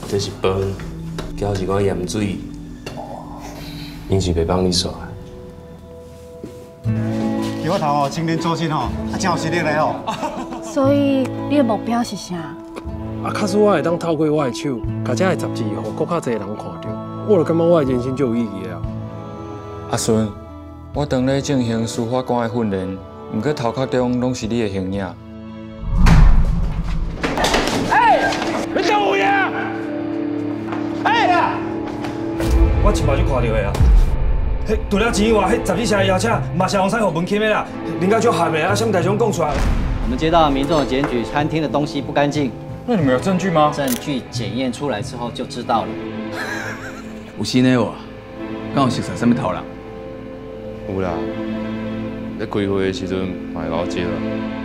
這是飯，加一寡鹽水，𪜶是袂放你煞。橋頭哦，青年組織吼，啊，真有實力咧吼。所以你的目標是啥？啊，假使我會當透過我的手，共這个雜誌，予閣較濟人看著，我就感覺我的人生就有意義啊。阿孫，我當咧進行司法官的訓練，毋過頭殼中攏是你的形影。哎，你佗位啊？哎呀！我前擺就看著的啊。彼除了錢以外，彼雜誌社的邀請嘛是予人文欽的啦，啉甲足鹹的啊，啥物代誌攏講出來。我們接到民眾的檢舉，餐廳的東西不乾淨。那你們有證據嗎？證據檢驗出來之後就知道了。有新的無？敢有熟似啥物頭人？有啦，咧開會的時陣嘛會共我招。